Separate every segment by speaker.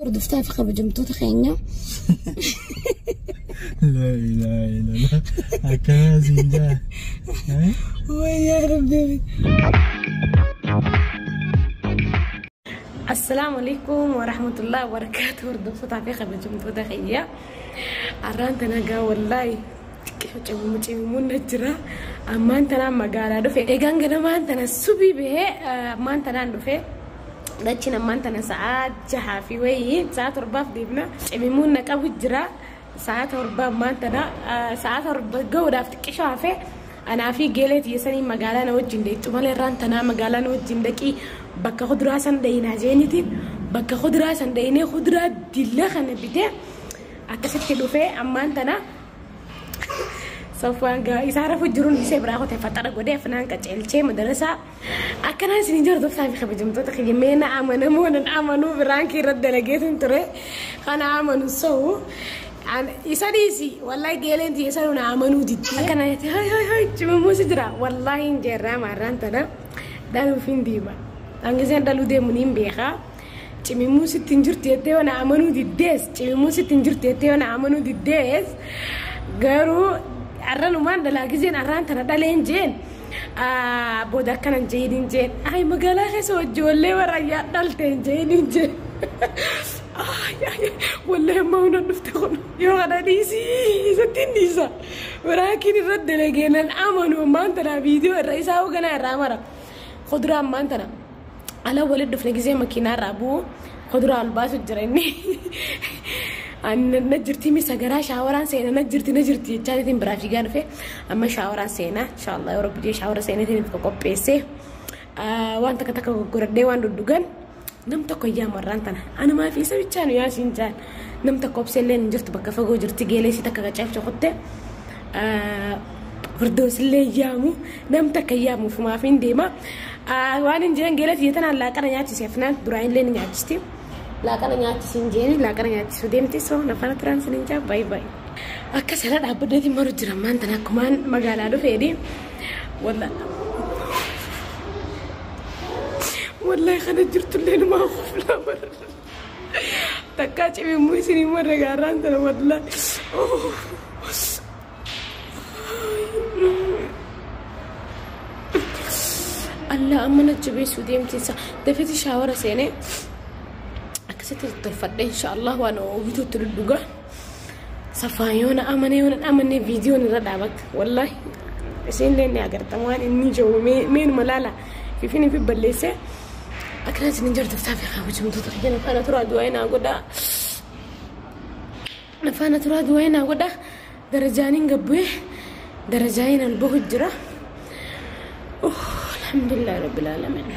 Speaker 1: Hordoftaa fi kabajamtoota keenya.
Speaker 2: Laa ilaaha illallah. Akkana siin jaa.
Speaker 1: Wayyaa Rabbi. Assalaamu alaikum warahmatullahi wabarakaatuh. Hordoftootaa fi kabajamtoota keenya. Arraan tana gaa wallaahi xiqqoo cimumu cimuun na jira. Ammaan tanaan magaalaa dhufe. Egaan ganamaan tana subii bahee ammaan tanaan dhufe. Dachiin ammaan tana sa'aa 6 fi wayii sa'aa 7f deemna. Cimimuun na qabu jira. Sa'aa 7 ammaan tana sa'aa 7 gahuudhaaf xiqqishoo hafe. Anaa fi geelee tiyyasanii magaalaa na wajjin deettu malee irraan tanaa magaalaa na wajjin dhaqii bakka kuduraa san dhayinaa jeenitiin bakka kuduraa san dhayinee kuduraa dilla kana bitee akkasitti dhufee ammaan tana Safwaan gaa isaa rafu jiruun isee biraa kotee faxara godhee afanaan qaceelchee madarasaa akkanaan isin jiru hordoftaa fi kabajamtoota kiyya mee na amanamoo nan amanuu biraan kee irratti dalageetin ture kana amanu sa'u isa dhiisi wallahi geeleen tiyya sanuu na amanuu didde akkana jette hay hay hay cimamuusi jira wallahi hin jeerraa maarraan tana dhaluuf hin deema hangiseen dhaluu deemu niin beekaa cimimuu sitti hin jirtu jettee yoo na amanuu diddees cimimuu sitti hin jirtu jettee yoo na amanuu diddees garuu arranumaan dhalaa gizeen arraan tana dhaleen jeen booda akkana hin jeeyin hin jeen ay magaalaa keessa ijoollee warra yaa dhalte hin jeeyin hin jeen wallahi amma hunda dhufte kun yoo kana dhiisii isatti hin dhiisa biraakiin irratti dalagee nan amanu ammaan tana viidiyoo irra isaa hoganaa irraa mara kuduraa ammaan tana ala walitti dhufne gizee makiinaa irraa bu'u kuduraa ol baasu jira inni. Na jirti mi sagaraa shaawaraan seena na jirti na jirti jechaatiin biraa fiigaa dhufe amma shaawaraan seena inshaallah yeroo biyyee shaawara seeneetiin of qopheessee waan takka takka goggoradhee waan duddugan nam tokko yaa marraan tana anumaa fi isa bichaan yaa siin jaan nam tokko obseellee hin jirtu bakka fagoo jirti geelee si takka qacaafcha kutte Firdoosillee yaamu nam takka yaamu fumaaf hin deema waan hin jiran geelee tiyya tanaan laaqana nyaachise afnaan duraan illee ni nyaachisti. Laaqana nyaachisiin jeeni laaqana nyaachisuu deemti so nafana turaan sinin jaa baay baay. Akka sana dhaabbadheetiin maru jira ammaan tana akkumaan magaalaa dhufeeni. Wallahi kana jirtullee numaa kuflaa bara. Takkaa cimimuu isinii marra gaarraan tana wallahi. Allah amma na jabeessuu deemtiisa dafeeti shaawara seenee akkasitti tottolfadhe inshaallah waan bituutti dudduga. Safaan yoo na amane yoo na amanne viidiyoon irra dhaabata wallahi isin illee ni agartan waan inni jiru meenuma laala fifini fi balleessee akkana isin jirtu fi kabajamtoota kiyya na faana turaa du'aa naa godhaa na faana turaa du'aa naa godhaa darajaaniin gabbu'ee darajaaniin ol bahu jira. Alhamdulillah rabbil alamin.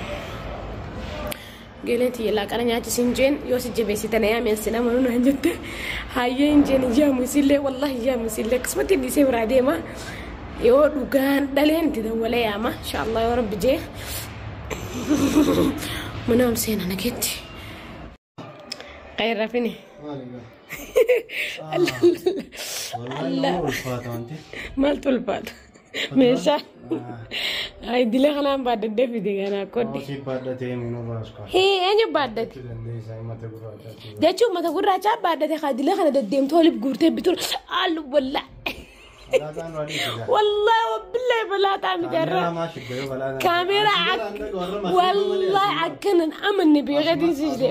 Speaker 1: Geeleen tiyya laaqana nyaachisiin jeen yoo si jabeessite na yaami sin amanuu naan jette hayyee hin jeen yaamu isillee wallahi yaamu isillee akkasumatti dhiisee biraa deema yoo dhugaan dhaleen itti dawwalee yaama inshaallah yoo rabbi jee mana ol seena nageetti. Qayirra fini.
Speaker 2: Wallahi ulfaata wanti.
Speaker 1: Maaltu ulfaata? Meeshaa. Ay dilee kanaan baadhadhee fide kanaa kodde.
Speaker 2: Si baadhatee minuu baasku.
Speaker 1: Hii eenyu baadhate?
Speaker 2: Dandeessaa mata gurraachaatti.
Speaker 1: Jechuun mata gurraachaa baadhate kaa dilee kana deddeemtee oliif guurtee bituun haallu wallaa.
Speaker 2: Balaataan waa dhiisisa.
Speaker 1: Wallaahi wabillahi balaataa miti har'a.
Speaker 2: Kaameeraa maa shiggaree balaataan.
Speaker 1: Kaameeraa wallaahi akkanan amanne beekatiin siisde.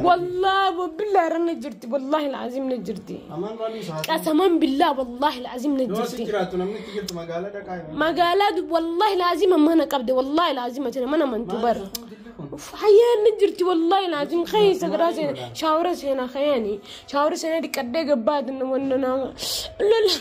Speaker 1: Wallaahi wabillahi irra na jirti wallaahi alaaziim na jirti.
Speaker 2: Amaan waa dhiisa.
Speaker 1: Qasaman billaa wallaahi alaaziim na
Speaker 2: Yoo si
Speaker 1: jirti.
Speaker 2: jiraattu namni itti jirtu magaalaa dhaqaa hima.
Speaker 1: Magaalaa wallaahi alaaziim amma na qabde wallaahi alaaziim ati nama amantu bara. Hayyaan na jirti wallaahi alaaziim keessa garaa seena shaawara seenaa kayaani shaawara seenaa dhiqadhee gabbaadin wanna naa lola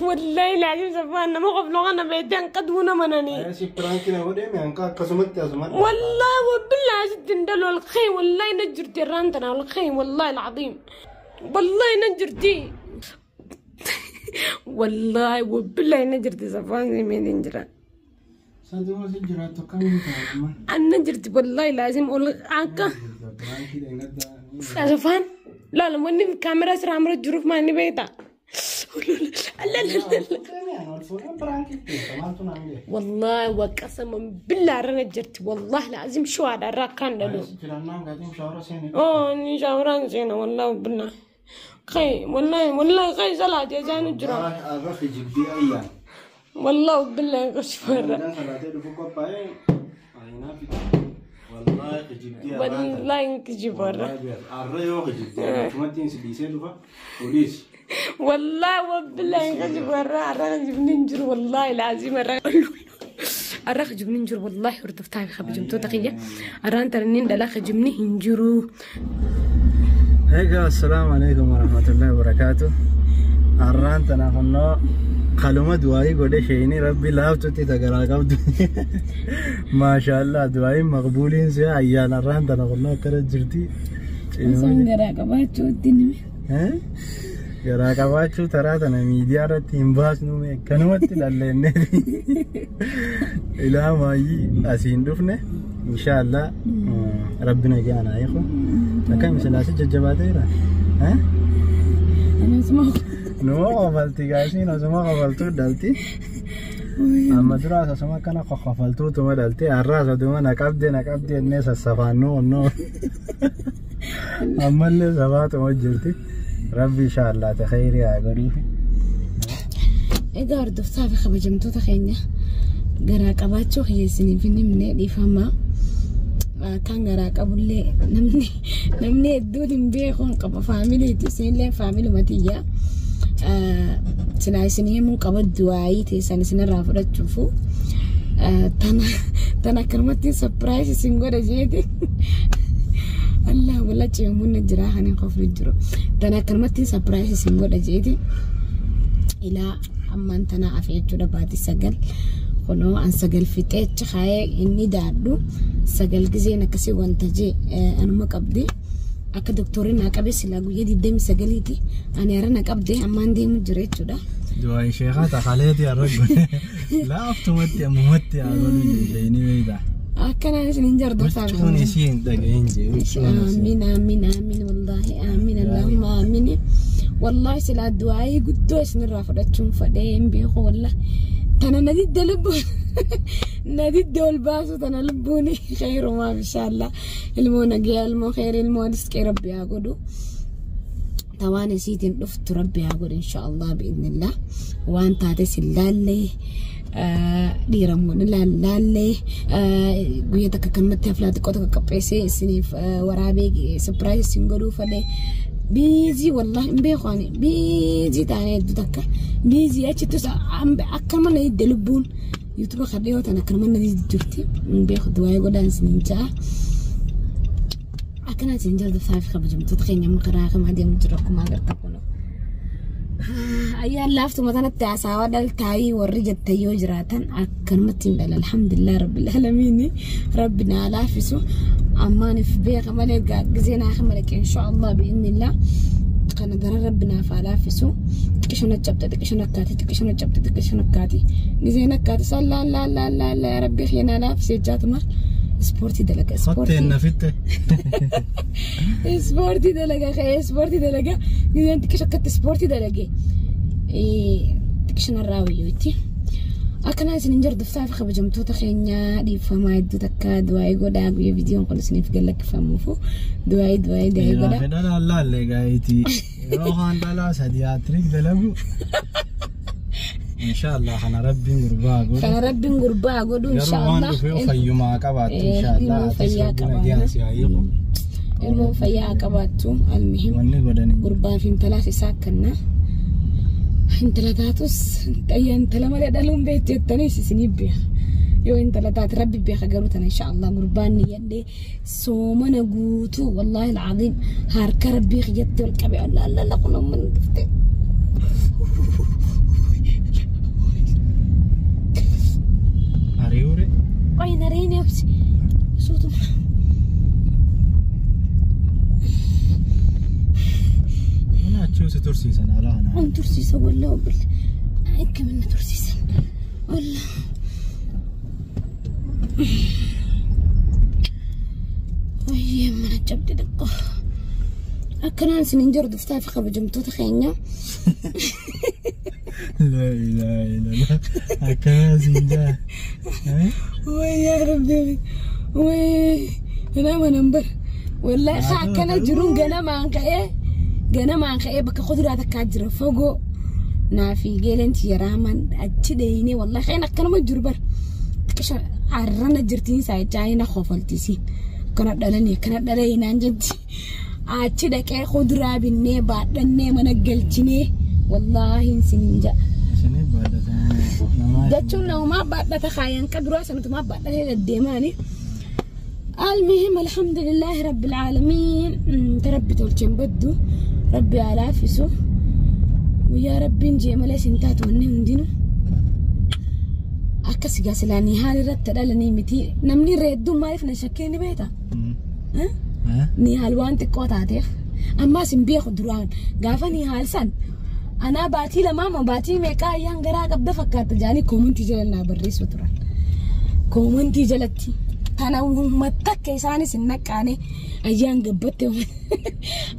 Speaker 1: wallaahi alaaziim safaan nama qofloo kana beekte hanqatuu nama nani.
Speaker 2: Si piraankii na godhee mi'anka akkasumatti asumatti.
Speaker 1: والله وبالله جد ندلو الخي والله نجرتي رانتنا الخي والله العظيم والله نجرتي والله وبالله نجرتي صفوان زي ما نجرا
Speaker 2: Santi si jiraattu akkamiin ta'a?
Speaker 1: انا نجرتي والله لازم اقول عنك
Speaker 2: Piraankii dheengaddaa.
Speaker 1: صفوان لا لا وني كاميرا سرا عمرو الجروف ما اني بيتا والله وقسما بالله رنجرت والله لازم شو هذا راكان دلو. اني شاوران زينة والله بالله. خي والله والله خي صلاة يا زين الجرا. والله بالله غش مرة. والله انكجي برا. والله وبالله انكجي برا الرغج بننجر والله العظيم الرغج بننجر والله وردفتها خبجمتو تقية الران ترنين دلا خجمني هنجرو.
Speaker 2: Egaa assalaamu alaikum warahmatullahi wabarakatuh. Har'aan tana kunnoo kaluma du'aayii godhe sheeyini rabbi laaftutti tagaraa qabdu. Maashaallah du'aayiin maqbuuliin si'a ayyaan har'aan tana kunnoo akkana jirti.
Speaker 1: Osoon garaa qabaachuutti nime.
Speaker 2: Garaa qabaachuu taraa tana miidiyaa irratti hin baasnu akkanumatti lalleenneeti. Ilaa maayyii asiin dhufne inshaallah rabbi nagaa naa eegu. Akkam silaasi jajjabaateera? Numa qofalti gaasiin osuma qofaltuu dhalti. Amma duraas osuma akkana qoqofaltuutuma dhalti. Har'aas oduma na qabde na qabde jennee sassafaannoo onnoo. Ammallee sabaatuma jirti. Rabbi inshaallah ta khayrii haa godhuufi.
Speaker 1: Egaa hordoftaa fi kabajamtoota keenya garaa qabaachuu kiyyeessiniif hin himne dhiifamaa. Kan garaa qabullee namni hedduun hin beekuun qaba faamiliiti isinillee faamiluma tiyya. Silaa isin himuu qaba du'aayii teessan isinirraa fudhachuufu. Tana akkanumatti sapiraayis isin godha jeeti. Allah walla ceemuun na jira kan hin qofne jiru. Tana akkanumatti sapiraayis isin godha jeeti. Ilaa ammaan tana hafe jechuudha baatii 9. Kunoo an 9 fixee achi kaayee inni daadhu 9 gizeen akkasii wanta jee anuma qabdi. Akka doktorri naa qabe silaa guyyaa 29ti ani har'a na qabde ammaan deemu jira jechuudha.
Speaker 2: Du'aayi sheekaa takaleeti har'a godhe. Laaftumatti ammumatti haa godhu jeesheenii beektaa.
Speaker 1: Akkanaan isin hin jardoftaa.
Speaker 2: Huccuun isii hin dhagahin jee.
Speaker 1: Amiin amiin amiin wallaahi amiin allahumma amiin. Wallaahi silaa du'aayii guddoo isinirraa fudhachuun fadhee hin beeku wallaahi. Tana na didde lubbuun na didde ol baasu tana lubbuun khayrumaaf inshaallah. Ilmoo nagayaa ilmoo khayri ilmoo riskee rabbi haa godhu. Tawaan isiitiin dhuftu rabbi haa godhu inshaallah bi'idhnillah. Waan taates hin laallee dhiiramuun laallee guyyaa takka kanumatti haflaa xiqqoo takka qopheessee isiniif waraabee sapiraayis isin godhuu fadhee. Biizii wallahi hin beeku ani biizii taanee hedduu takka biizii achittis akkanuma na didde lubbuun yuutuuba kadhee yoo ta'an akkanuma na didde jirti hin beeku du'aayii godhaan isiniin ja'a. Akkana isin jardoftaa fi kabajamtoota keenya amma karaa kamaa deemu jira akkuma agartan kun. Ayyaan laaftuma tanatti haasawaa dhaltaayii warri jettan yoo jiraatan akkanumatti hin dhala alhamdulillah rabbil aalamiin rabbi naa laafisu. Ammaaniif beeka malee gizee naa malaqe inshaallah bi'innillah. Kana gara rabbi naaf haa laafisu. Xiqqishoon cabte xiqqishoon akkaati xiqqishoon cabte xiqqishoon akkaati. Gizeen akkaati sallaa laa laa laa laa rabbi keenyaa laafisee jaatuma. Ispoortii dalaga ispoortii.
Speaker 2: Kotteen na fitte.
Speaker 1: Ispoortii dalaga ka'ee ispoortii dalaga gizeen xiqqisho akkatti ispoortii dalage. Xiqqishoon irraa wayyootti. Akkanaa isin hin jardoftaa fi kabajamtoota keenya dhiifamaa hedduu takka du'aayii godhaa guyyaa viidiyoon kun isiniif gallakkifamuufu du'aayii du'aayii du'aayii godhaa.
Speaker 2: Dhiiraa fi dhalaan laallee gaayitii. Yeroo kaan dhalaa 3 haatiriik dalagu. Inshaallah kana rabbiin gurbaa godhu.
Speaker 1: Kana rabbiin gurbaa godhu
Speaker 2: Garuu waan
Speaker 1: inshaallah.
Speaker 2: dhufee fayyumaa qabaattu inshaallah.
Speaker 1: Ilmoo
Speaker 2: Atis
Speaker 1: fayyaa
Speaker 2: rabbi
Speaker 1: qabaanna.
Speaker 2: nagaan si haa hiiku.
Speaker 1: Ilmoo fayyaa qabaattu almuhim.
Speaker 2: Wanni godhan hin jiru.
Speaker 1: Gurbaa fi intalaas isaa kenna. Intala taatus intala malee dhaluun beektu jettaniis isinii beeka. Yoo intala taate rabbi beeka garuu tana inshaallah gurbaan ni yadhee soomana guutuu wallaahi alcaziim harka rabbii kiyyatti ol qabe allah allah allah kun amma dhufte.
Speaker 2: Ari'uure.
Speaker 1: Qoy nareen obsi suutuma.
Speaker 2: Mana achii si tursiisan alaa kanaa.
Speaker 1: Waan tursiisa wallaahi billah. Akkamina tursiisan wallah. Wayyee mana cabde xiqqoo. Akkanaan isiniin jiru duftaa fi kabajamtoota keenya.
Speaker 2: Laa ilaaha illallah. Akkana siin jaa.
Speaker 1: Way yaa Rabbi. Way nama nambar. Wallahi akkana jiruun ganamaan ka'ee bakka kuduraa takkaa jira fagoo. Naafi geeleen tiyaraaman achi dheeyinee wallahi kan akkanuma jiru bar. Xiqqisha arrana jirtiin saayichaa kofaltisiin. Akkana dhalanii akkana dhalee naan jetti. Achi dhaqee kuduraa binnee baadhannee mana galchinee wallaahi sinin ja'a.
Speaker 2: Isinii baadhata namaa.
Speaker 1: Jechuun namumaa baadhata kaayan ka duraa sanatumaa baadhatee deddeemaani. المهم الحمد لله رب العالمين تربي تولشين بدو ربي علافسو ويا ربي نجي مليس انتات وني هندينو akkasi gaa silaa ni haal irratti dhalanii miti namni reedduu maaliif na shakkee ni beekta? Ni haal waan xiqqoo taateef ammaas hin beeku duraan gaafa ni haal san anaa baatii lamaa moo baatii meeqaa ayyaan garaa qabda fakkaata jaanii koomantii jala naa barreessu turan. Koomantii jalatti tana uummata akka isaanis hin naqqaane ayyaan gabbattee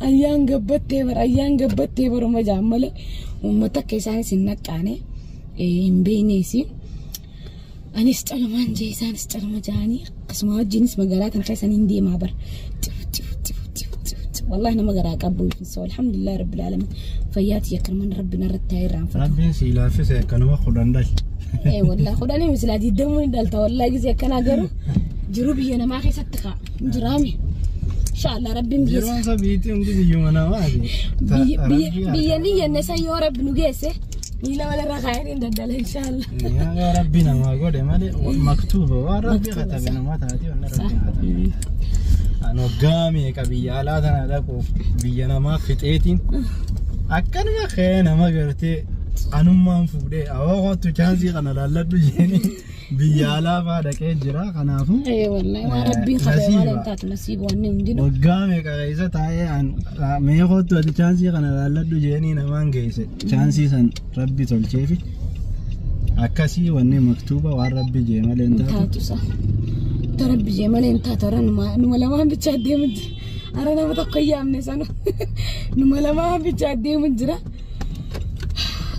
Speaker 1: ayyaan gabbattee bara ayyaan gabbattee baruma jaan malee uummata akka isaanis hin naqqaane hin beekneesi. Anis calumaan jee isaanis caluma jaanii akkasuma wajjinis magaalaa tana keessa niin deemaa bara. Wallahi nama garaa qabu so alhamdulillah rabbil alamin fayyaati yakkanumaan rabbi narratti haa irraanfatu.
Speaker 2: Rabbiin si laaffise akkanuma kudhan dhal.
Speaker 1: Ee wallahi kudhanii misilaa digdamuu ni dhalta wallahi gisee akkanaa garuu jiruu biyya namaa keessatti kaa jiraami. Inshallah rabbiin biyya
Speaker 2: Yeroon isa biitti hundi biyyuma namaati.
Speaker 1: biyya ni jenne san yoo rabbi nu geesse miila walirra kaayanii daldala inshallah.
Speaker 2: Yoo rabbi namaa godhe malee maktuuba waan rabbi katabe namaa taate waan rabbi katabe. Ani waggaa meeqa biyya alaa tana dhaquuf biyya namaa fixeetiin akkanuma ka'ee nama gartee anummaan fuudhee awwa kottu chaansii kana laalladhu jeeni biyya alaa fa'aa dhaqee jira kanaafuu.
Speaker 1: Ee wallahi waan rabbiin katabe malee hin taatu nasiiba wanni hundinuu.
Speaker 2: Waggaa meeqa keessa taa'ee mee kottu ati chaansii kana laalladhu jeenii namaan geesse chaansii san rabbi tolcheefi akkasii wanni maktuuba waan rabbi jee malee hin taatu.
Speaker 1: Taatu sa. Rabbi jee malee hin taatu ara numa lamaan bichaa deemu jira. Ara nama tokko hin yaamne sana numa lamaan bichaa deemu jira.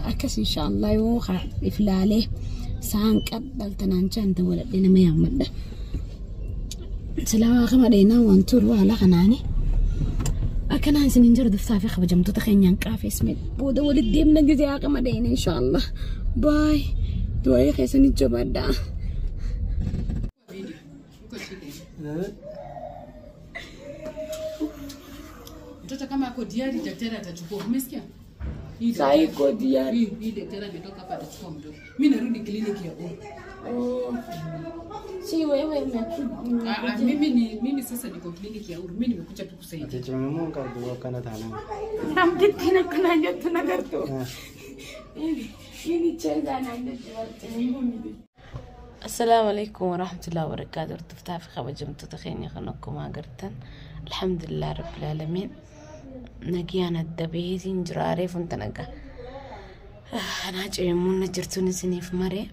Speaker 1: Akkas inshallah yoo iflaalee saan qaddaltanaan chaanta waladhe nama yaammadha. Silaa kama dheenaa waan turu haala kanaani. Akkanaan isin hin jiru duftaa fi kabajamtoota keenyaan qaafes mee booda walitti deemna gisee haa kama dheena inshallah. Baay du'aa keessanii jabaadhaa.
Speaker 3: Mtoto kama ako diari daktari atachukua. Umesikia? Hii
Speaker 1: Saa hii iko diari.
Speaker 3: Hii daktari ametoka hapa atachukua mtoto. Mimi narudi kliniki ya Uru.
Speaker 1: Oh. Si wewe umekuja.
Speaker 3: Mimi sasa niko kliniki ya Uru. Mimi nimekuja tu kusaidia.
Speaker 2: Ati cimamuu qabdu akkana taanaan.
Speaker 1: Namtitti akkana jettu nagartu. Inni cheza naan jetti bartee. السلام عليكم ورحمة الله وبركاته. ارتفتها في خبجمتو تخيني خنكم أقرتن الحمد لله رب العالمين. نجيانا الدبيزين جراري فنتنقى أنا جيمون جرتوني سنيف مري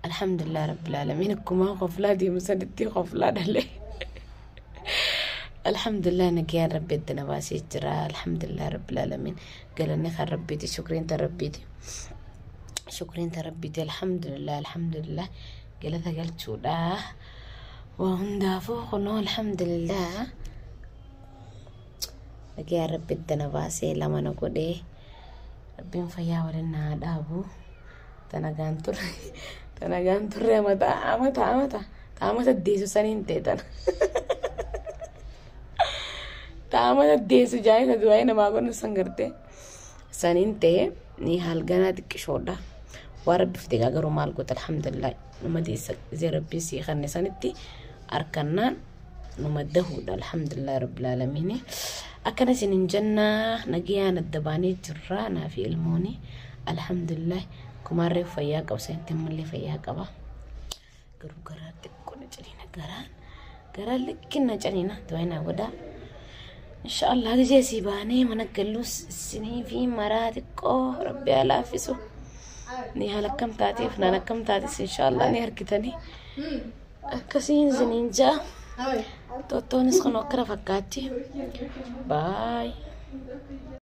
Speaker 1: الحمد لله رب العالمين. كما غفلة دي مسدتي غفلة دلي الحمد لله نجيان ربي الدنا باسي جرا الحمد لله رب العالمين. قال لي خل ربيتي شكرين تربيتي شكرين تربيتي الحمد لله الحمد لله. قالتها قالت شو لا وهم فوق الحمد لله. لقيا ربي الدنا باسي لما نقول إيه ربي مفيا ولنا دابو تنقان تر تنقان تر متى متى متى متى الديسو سنين تيتن تامة الديسو جاي ندوين ما قلنا سنقرتي سنين تي ni halgana xiqqishoodha. Waan rabbi fide garuu maal goota alhamdulillah. Numa deessa zee rabbi sii kanne sanitti harkannaan numa dahuudha alhamdulillah rabbil aalamiin. Akkana isin jenna nagayaan adda baanee jirra naa fi ilmooni alhamdulillah. Kumaarree fayyaa qaba sanitti ammallee fayyaa qaba. Garuu garaa xiqqoo na ciniina garaan garaa likkina ciniina du'aa godhaa. Inshallah gisee si baanee mana galluus isinii fi maraa xiqqoo rabbi haa laaffisu. Ni haala akkam taateef naan akkam taates inshallah ni harkitanii. Akkasiin isiniin jaa. Xoxxoonis kun akkana fakkaatti. Baay.